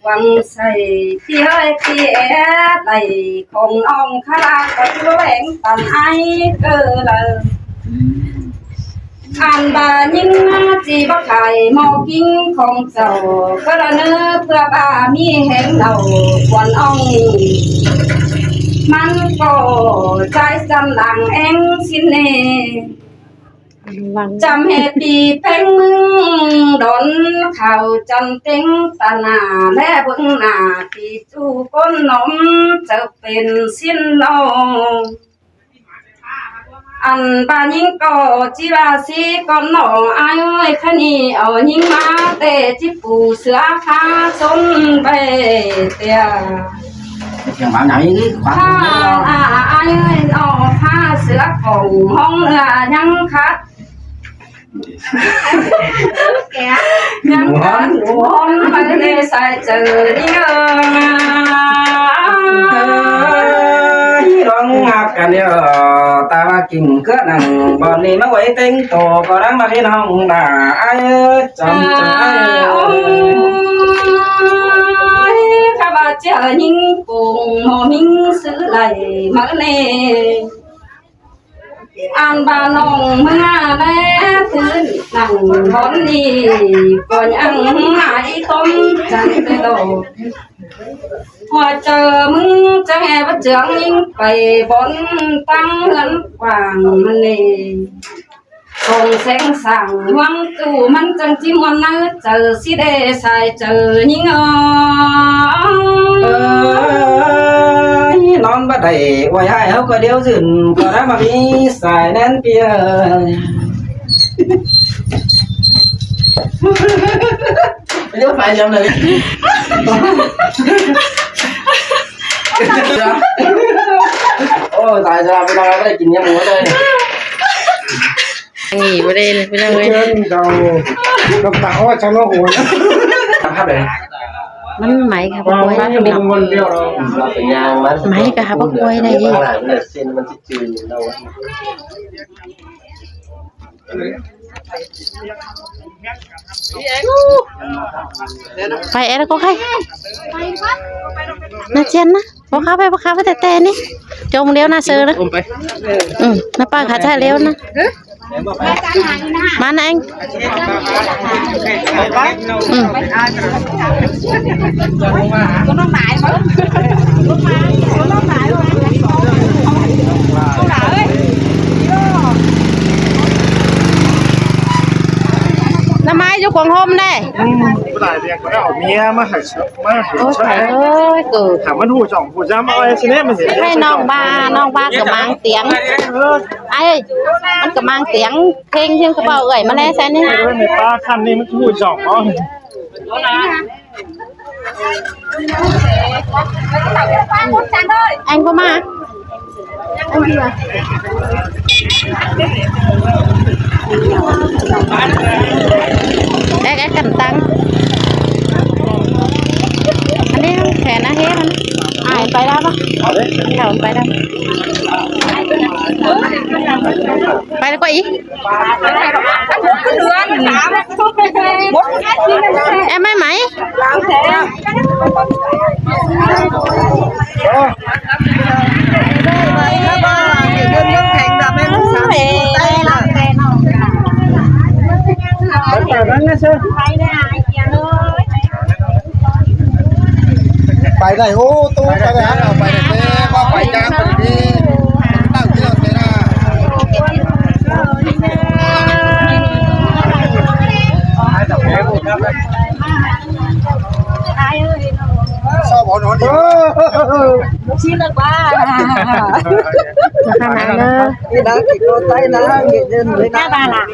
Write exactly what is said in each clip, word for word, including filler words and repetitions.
quảng sảy, pi ơi pi é đảy khong ong khá la có chú hẻng tàn ai cơ lờ. Ăn ba những chỉ bác khải mò kinh khong chầu, có là nơ bưa ba mi hẻng đầu quần ong. Mắn có trái săn làng eng xin nè. Chăm hê pi pheng mưng đón khảo chăm tiếng ta nà lẽ bưng nà pi chu con nóm chớ pên xin nô. Ăn ba những có chi ba si con nô ai ơi khá ni ở những má tê chi pù sửa phá xôn bê tia. Tiếng báo nói khóa. Pha a ai ơi, nó pha sửa phòng hông là nhắn khát. Nhắn khát, hông mà lê sai chờ đi ơ. Ơi, rong ngọc cả nè, ta ba kinh cướp nặng, bọn đi mắc quấy tính tổ, có đáng mà đi hông bà, ai ơi, chồng chồng ai ơi. Ơi, khá ba chia những cùng, mô minh sứ lạy, mơ nê. Ăn ba nông mưa bé thứ nặng bón đi, còn ăn mãi tôm chẳng tê đồ. Hoa chờ mưng chẳng e bắt trưởng những bày bón tăng hướn quảng mơ nê. Không sẵn sàng hoang tù mắn chẳng chi muôn nắng chờ si đê sai chờ những ơi. Ơi, non bắt đẩy, uầy hai hốc coi điếu dừng, có đã mà đi sai nén kia. Điếu phải nhầm rồi. Ôi, tại sao bây giờ đây kỷ niệm của đây. Nghỉ bơ đê, bơ đê. Chân đầu, độc tạo, ôi, sao nó hùa. Thằng hấp đấy. Mắn máy kha bác quay. Bác cái bông vân điêu đó. Máy kha bác quay này chứ. Phải em có khay. Nó chen nó. Bác khá phải, bác khá phải tè tè ní. Trông điêu nó sơ đó. Ômไป. Ừ, nó pa khá chả điêu nó. Mà nó anh. Ừ. Nó mai vô quảng hôm đây. Bữa nay thì có cái ổ mía mà hả? Ôi, trời ơi, cử. Thả mắn hù chỏng hù dám ơi, xin em mà dễ. Hay nong ba, nong ba cử mang tiếng. Ai ơi, mắn cử mang tiếng, thêng thêng cử bảo gửi mà lẽ xe ní. Ơi, mày ba khăn đi, mắn hù chỏng ơi. Anh có mà. Cái, cái cần tăng. Anh đi không? Thẻ nó hết anh. Ai, phải đó bác. Không, phải đâu. Phải là có ý. Em máy máy. Phải đẩy ô tô, phải đẩy hàng, phải đẩy xe, qua phải trang, phải đi. Tao chỉ là thế nào? Sao bỏ nó đi? Xin được ba. Khăn này nữa. Thì đó thì cô tay đó, nghệ nhân với các bạn ạ.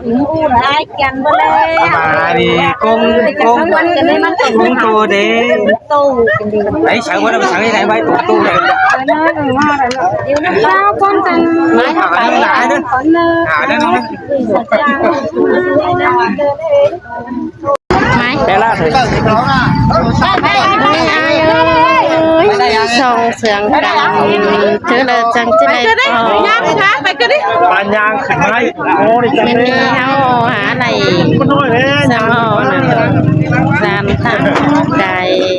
Ú, ai chăn bơ lê. Mà đi công, công, công tô đế. Tô. Đấy, sáng bữa nào sáng đi này, bay tô, tô này. Sao con thằng. Mai không phải là ai đó. À, đó, đó. Mai. Ai ơi, song sương căng, thứ là chẳng chứ này. Ba nhang khởi mai. Mình đi hao hả này. Sao hao này. Gian thẳng cái.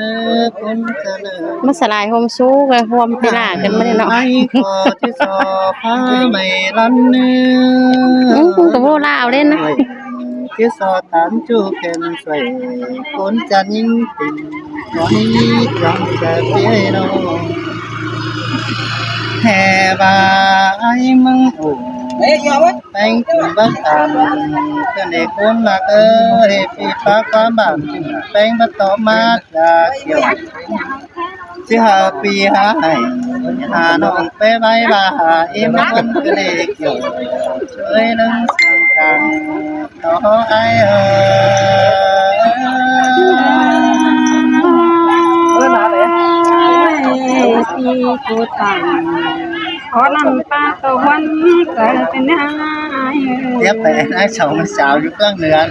ꞌnớ ꞌcốn ꞌchạư ꞌnớ. ꞌMá sả lai hôm sú cái hôm pê lả cắn ꞌmá ꞌnọ. Ai có chứ so phá mày lăn ꞌnớ. Ừ, cũng có vô lạ lên á. Chứ so tán chu kèn xoay ꞌcốn ꞌchạư ꞌnhính tỉnh có ꞌnhính chóng ꞌchạư pía ꞌnớ. Hè ba ai ꞌmứng ủ. Peng tủm bác tản, ꞌcơ nể ꞌcốn ꞌmặc ơi, phi phák ꞌquám bản, peng bát tó mát là kiểu. Chứ hả phi hả hảy, hả nọng pé bái bà hả, im ꞌcốn ꞌcơ nể kiểu. Chuối nâng sương căng, tó ai ơi. Ôi, phi cô tản. Có năm ta tàu huấn cờ bên hai. Tiếp phải nói chồng xào giúp các người ăn.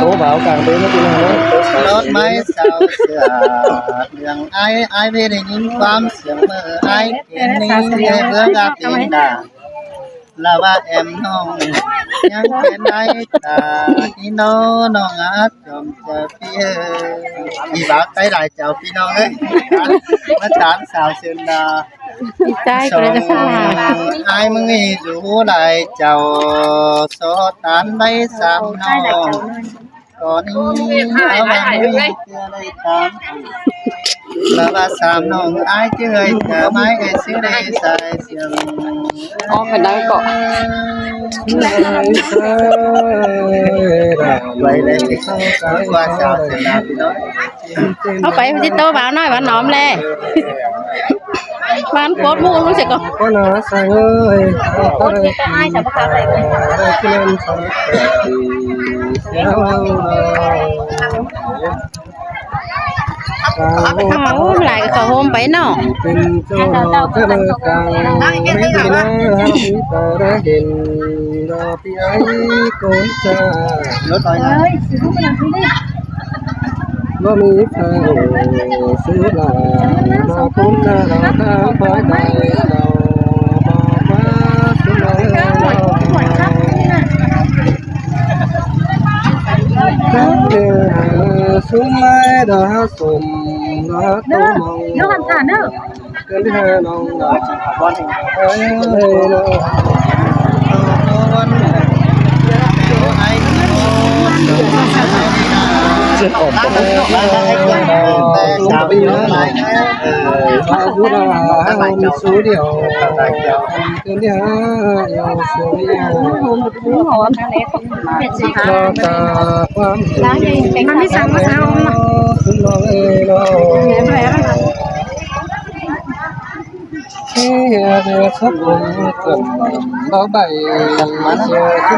Tố báo càng đến nó cũng không nói. Đốt máy xào sửa đường ai, ai về để những quán sửa mơ ai kiến đi để bữa ra tiếng đà. Là ba em nong, nhắn tin ai ta, đi nô nong á, chồng chờ phi ơi. Đi báo cái đài chào phi nong ấy. Mất tám sao xin là. Đi trái của nó sao hả? Ai ꞌmứng đi rủ đài chào, số tám bảy sao nong. Có đi, có mà đi, chưa đây tám. Là ba sam nong ai chứ ơi, chả mái cái xứ đây sai xiêm. Có phải đau cọ. Vậy đấy, qua sao thì làm gì đó. Không phải chứ tôi bảo nói bảo nóm lẹ. Bán cốt mũ nó sẽ có. Có nó sai ơi. Có đây. Ai chả có cái này. Đây, cái này sao. Ú, lai khảu ꞌhôm pay ꞌnọ. Sum mai đó sum đó tô mong. Nó hoàn toàn đó. Cơn đi hai lòng đó. Chứ ổn. Số điều. Cơn đi hai lòng số điều.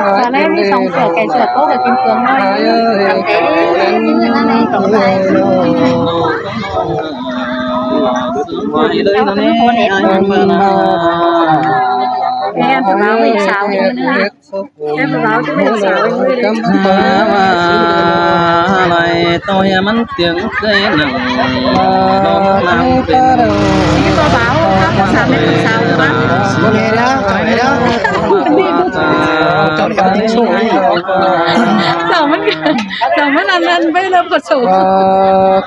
Và đây mới sống sửa cái sửa tốt được trên tường thôi. Em phải báo về sao thì nó Hả mà lại tôi mắn tiếng cây nặng. Nó làm bên. Có báo, có sao, sao, sao, sao. Có nghe đó, có nghe đó. Sau ꞌmắn, sau ꞌmắn ăn ăn ꞌvạy ꞌlợp ꞌcọ sau.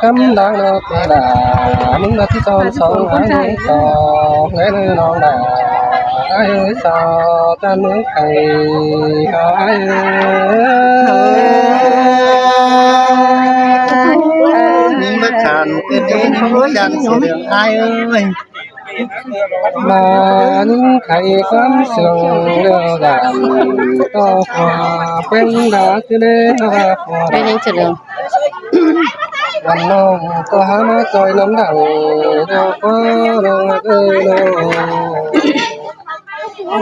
Cắm đáng nó tê đà, ꞌmứng nó ꞌchí son sóng ái tỏ, ái ơi nong đà, ái ơi sao tan ꞌmướng khay, ái ơi. Ái ơi. Mà những khay cắm sương leo đàn, to khua quên đã cứ đế hoa khua. Đây, đây, trở đường. Đàn nong có há má coi nắm đẳng, đeo có nong ơi nong.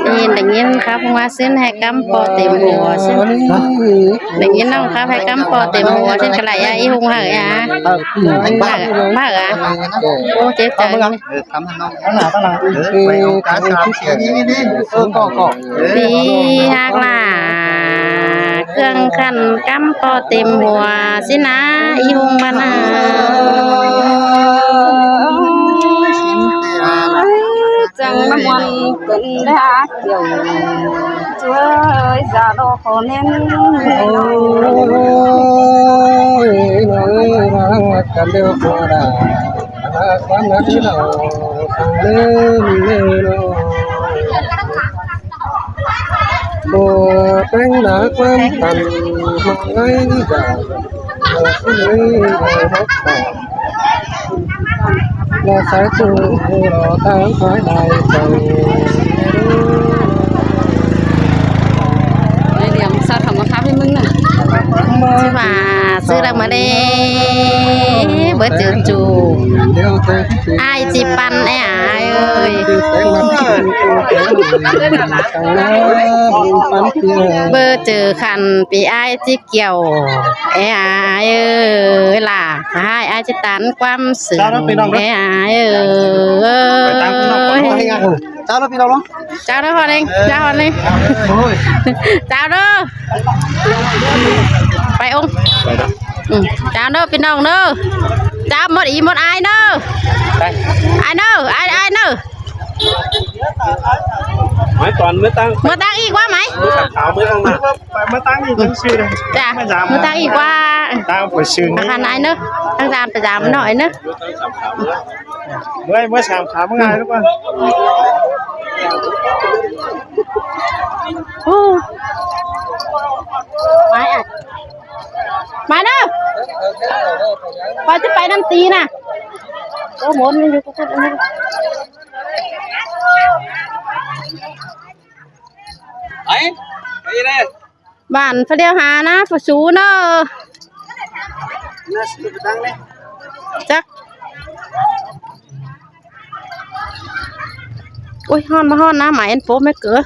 Đương nhiên, đương nhiên khắp ꞌmá ꞌsịn ꞌhại cắm ꞌpo têm hua ꞌsịn. Đương nhiên ꞌnọng khắp ꞌhại cắm ꞌpo têm hua ꞌsịn ꞌcọ lai a, ꞌí ꞌhung hảư a. Hảư a, hảư a. Ô, chết chảy. Pi ꞌhặc lả, ꞌcương khăn cắm ꞌpo têm hua ꞌsịn a, ꞌí ꞌhung ꞌmắn a. Chắng ꞌmá ꞌmuôn cơn đá kiểu, chúa ơi, da đỏ khó nên. Ôi, ơi, ơi, cắn đeo khó đà. Quán nát đi đầu, thằng lên lên. Bùa bánh đá quán tần, họ ngay đi dạo, họ cứ lấy, họ hốc tỏ. Là sai chủ, họ ta khói đài sầu. Đây, điểm sao thẳng mà khắp với mưng nè. Chứ mà xứ đang mà đi, bớt chữ chủ. Ai ꞌchí păn ê ải ơi. Bơ chữ khăn pi ai ꞌchí kiẻo ê ải ơi, lả hai ai ꞌchí tán ꞌquám sương ê ải ơi. Chào đó ꞌpi ꞌnọng. Chào đó ꞌhọt ꞌnị, chào ꞌhọt ꞌnị. Chào đó. Pay ung. Ừ. Chào đó ꞌpi ꞌnọng đó. Chào ꞌmắn ꞌí ꞌmắn ai đó. Ai đó, ai, ai đó. Máy toàn mới tăng. Mới tăng ꞌí ꞌquá máy. Mới tăng tháo mới tăng mà. Phải mới tăng ꞌí tăng sư đây. Chả, mới tăng ꞌí ꞌquá. Tăng phải sư. À, hẳn ai đó. Tăng dám phải dám nói đó. Mới, mới sắm khám ngay lúc đó. Ú. Mai à. Mai đó. Pay ꞌchí pay ꞌnặn tí nè. Có muốn như có có. Ấy, cái gì đây? Bản phải đeo hà ná, phải sú nó. Chắc. Ui, hon mà hon ná, mà em phố mấy cửa.